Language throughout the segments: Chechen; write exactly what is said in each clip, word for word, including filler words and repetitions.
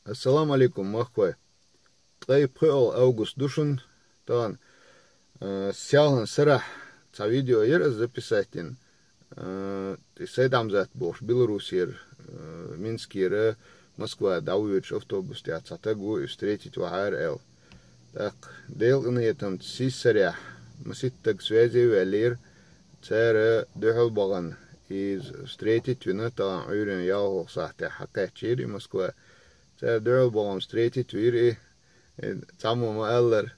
Ассаламу алейкум, махкой. Ткъе пхуьйалгӀа август ду шуна, тахана, э, селхана сарахь цхьа видео яра аса записать йина. Э, и Сайд-Хьамзат бохуш Беларусера, э, Минскера Москва дӀавоьдуш автобус тӀехь цхьа таг ву, и встретить вахьара аьлла. ТӀаккха Делан къинхетамца сийсарехь маситтаг связе ваьллера, цара дуьхьал бахана иза встретить вина, тахана Ӏуьйранна ялхолгӀа сахьтехь хьакхаьчнера и Москва. Цара дуьхьал бахана встретить вира и, э, цхьаммо ма-аллара,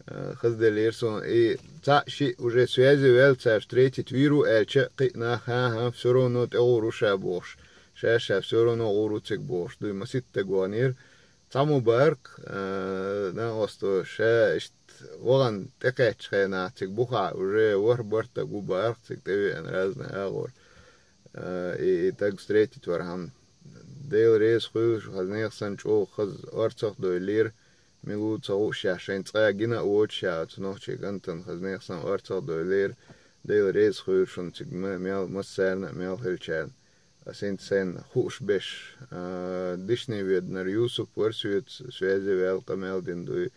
э, хазделлера суна. И цхьаъ-шиъ уже связе ваьлла, цара встретить вийр ву аьлча, кхин а нах, хӀан-хӀа, всё равно тӀегӀур ву ша бохуш, ша-ша всё равно гӀур ву цига бохуш, дуй маситтаг ваханера. Цхьа мубаракх, э, накъосто ша иштта вахана тӀекхаьччу хенахь цига бухахь уже ворхӀ-бархӀ таг ву бахара цига тӀевеана разный агӀор. Э, и, и таг встретить вархьама. Дела реза хуьлда, хаза нехан санна чӀогӀа хаза орцах а дойллера, мила ву ца хууш ша, шайна цкъа гина а воцуш ша оцу нохчийн кӀантана, хаза нехан санна орцах а дойллера. Дела реза хуьлда шуна цига ма-, мел массарна а, мел хиллачарна. Ас хӀинца сайна хууш берш, а, Дишни-Веданара Юсуп вара соьца связе ваьлла, къамел дина дуй.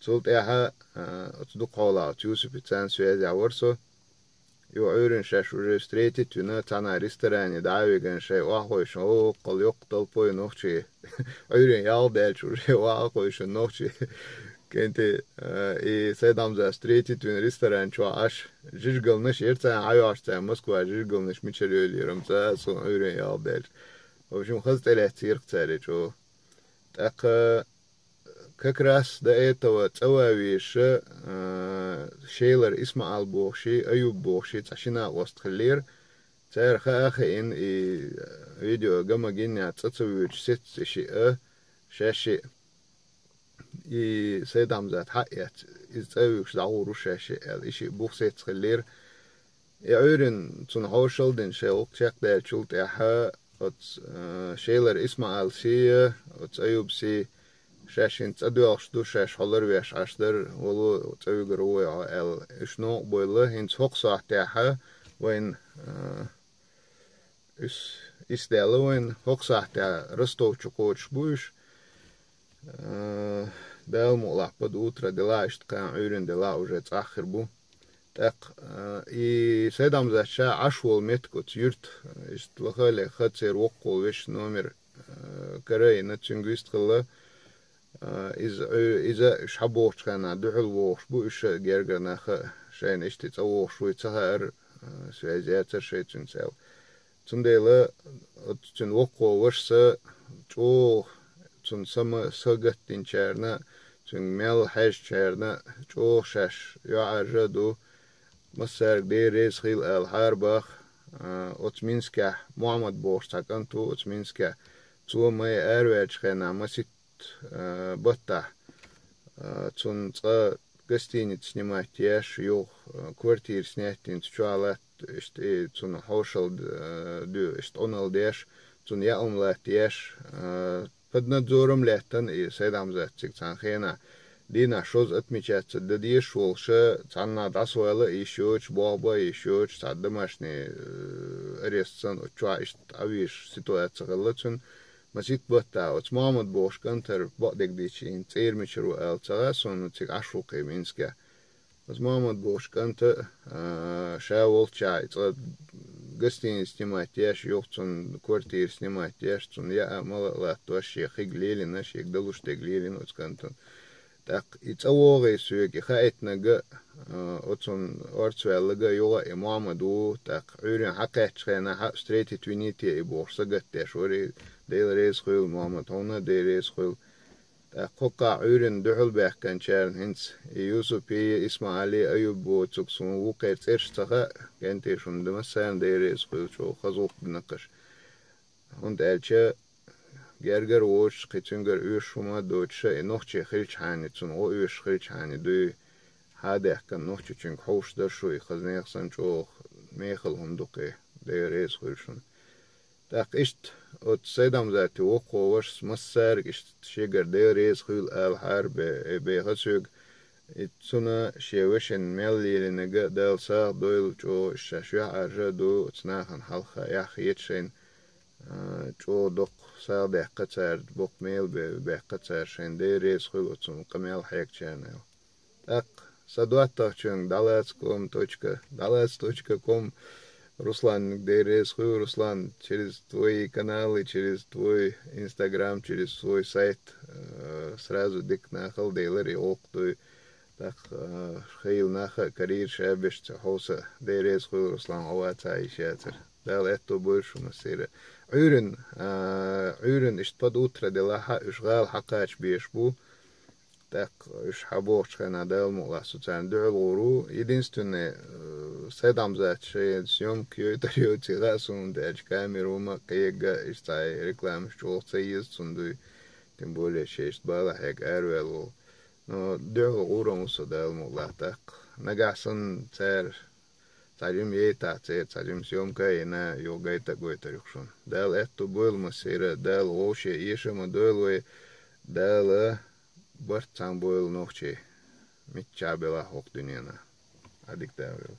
Цул тӀаьхьа, а, оцу дукха хьолахь оцу Юсупица царна связехь вара со. Юха Ӏуьйранна шаьш уже встретить вина, цхьана ресторане дӀа а вигна, шайн охьахойшна, гӀоккхал йоккха толпой нохчий, Ӏуьйранна ялх даьлча уже охьахойшна нохчий. КӀентий, а, и Сайд-Хьамзат встретить вина ресторан чохь Ӏаш, жижигалнаш яра царна хьайоьхуш, царна Москва жижигалнаш мичара йолийра-м цкъа а суна Ӏуьйранна ялх даьлча. В общем, хаза тӀелаьцнера-кх цара и чӀогӀа. ТӀаккха как раз до этого цӀа ван везаш, а, Шелара ИсмаӀал бохуш, Аюб бохуш цхьа ши накъост хиллера. Цара хаа а хиъна, и видео ган ма гиннехь цӀа ца воьдуш сецна и шиъ, шаьш шиъ. И Сайд-Хьамзат хьаэцна, иза цӀа а вуьгуш дӀагӀур ву шаьш шиъ аьлла, и шиъ бух сецна хиллера. И Ӏуьйранна цунна хьошалла дина шайн гӀуллакх чекхдаьллачул тӀаьхьа оцу, э, Шелара ИсмаӀалсий, оцу Аюбсий, шаьш хӀинца цӀа доьлхуш ду, шаьш хьо ларвеш Ӏаш дара, вало цӀа вуьгур ву вай хьо аьлла, уьш новкъа бовлла, хӀинца хӀокху сохьтехь вайна, э, уьш исс даьлла вайна, хӀокху сохьтехь Ростов чу кхочуш бу уьш. Э, Дала мукъалахь, под утро делахь, иштта кхана Ӏуьйранна делахь уже цӀахь хир бу. ТӀаккха, э, и Сайд-Хьамзат ша Ӏаш волу меттиг оцу юьрта, э, иштта лаха а леха церан воккхаволу вешан номер, э, карайина, цуьнга вистхилла. Э, иза, э, иза уьш хьабохучу хенахь дуьхьал вогӀуш бу уьш а, гергара нах а, шайна иштта цӀа вогӀуш вуй ца хаьара, э, связь яцара шайн цуьнца аьлла. Цундела оцу цуьнан воккхаволу вашас чӀогӀа цунна сама-, сагатдинчарна, цуьнга мел хьаьжначарна чӀогӀа шаьш юьхьӀаьржа а ду, массаьрга Дела реза хуьлда ала хьарабаха, а, оцу Минскехь Мухьаммад бохуш цхьа кӀант ву оцу Минскехь, цо ма-, араваьллачу хенахь масийтта, а, баттахь, а, цунна цкъа гостиница снимать еш, юха, э, квартира снять йина, цу чохь латта, иштта, и цунна хьошалла, э, дуьйла, иштта Ӏуналла деш, цунна яа хӀума латта еш, э, под надзором лаьттина и Сайд-Хьамзат цига цхьана хенахь. Дийнахь шозза отмечаться дан дезаш волуш, цхьанна дӀасавала а йиш йоцуш, болх бан а йиш йоцуш, цхьа домашний, э, арест санна, оцу чохь иштта Ӏан везаш ситуаци хилла цуьнан. Масийтта баттахь оцу Мухьаммад бохучу кӀантара бакъдерг дийцича, хӀинца цӀера мичара ву ала ца хаьа суна, цига Ӏаш ву кхин Минскехь. Оцу Мухьаммад бохучу кӀанта, а, ша волччахь и цкъа гостиница снимать еш, юха цунна квартира снимать еш, цунна яа а, мала а латтош, шех хиг лелийна, шега далуш дерг лелийна оцу кӀантана. ТӀаккха и цӀа вогӀий соьга и хаийтинарг а, оцунна орца ваьлларг а юха а и Мухьаммад ву, тӀаккха Ӏуьйранна хьакхаьччу хенахь хьа встретить виний те и бохуш сагатдеш вара и, Дела реза хуьлда, Мухьаммад, хьуна а Дела реза хуьлда. ТӀаккха хӀокхахь Ӏуьйранна дуьхьал баьхкинчарна хӀинца и Юсупий, ИсмаӀалий, Аюб боцург суна вукхеран цӀераш ца хаьа, кӀентий шуна дан массарна Дела реза хуьлда чӀогӀа хаза гӀуллакх динарш. ХӀунда аьлча гергара воцуш, кхин цуьнгара оьшуш хӀума а доцуш, и нохчи хилчхьана, цунна гӀо оьшуш хилчхьана дуй, хьа а даьхкина, нохчочуьнга хьовш дара шу, и хаза нехан санна чӀогӀа мехала хӀума ду кхин, Дела реза хуьлда шуна. ТӀаккха иштта оцу Сайд-Хьамзатан воккхаволу вашас массаьрга иштта шегара Дела реза хуьлда ала хьара бе-, беха соьга. И цунна шен вешина мел лелийнарг а Дала сагӀа дойла, чӀогӀа шаьш юьхьӀаьржа а ду, оцу нахана хьалха яхъ хета шайна. чӀогӀа доккха сагӀа даьккха цара, боккха мел бе-, баьккха цара, шайн Дела реза хуьлда оцунна къамел хьегачарна аьлла. ТӀаккха са доттагӀчуьнга далацком точка, далац точка ком, Руслан, Дела реза хуьлда, Руслан, через твои каналы, через твой Instagram, через свой сайт, э, сразу дика нахал делар и гӀуллакх дуй. ТӀаккха, э, хийла нах а карийра ша беш цу хьовса, Дела реза хуьлда, Руслан, хьо вац а йиш яцара. Дала аьтту бойла шуна массера. Ӏуьйран, а, Ӏуьйран иштта под утро делахь а, уьш гӀала хьакхача беш бу. ТӀаккха уьш хьабохучу хенахь Дала мукъалахь со царна дуьхьал гӀур ву. Единственное, э, Сайд-Хьамзат шайн съёмка йойтар йоций хаьа суна, аьлча камера хӀума а кхега, иштта цхьа рекламаш чӀогӀа ца еза цунна дуй. Тем более шайшта бала хьега араваьлла волу. Но дуьхьал гӀур ву со Дала мукъалахь тӀаккха. Нагахь санна цара цхьа жима яйтахь церан, цхьа жима съёмка а йина, юха гайта а гойтар ю-кх шуна. Дала аьтту бойла массера, Дала вовше эша ма дойла вай, Дала барт цхьаьна бойла нохчий, миччахь белахь хӀокху дуьненахь. Ӏадик Дала вела.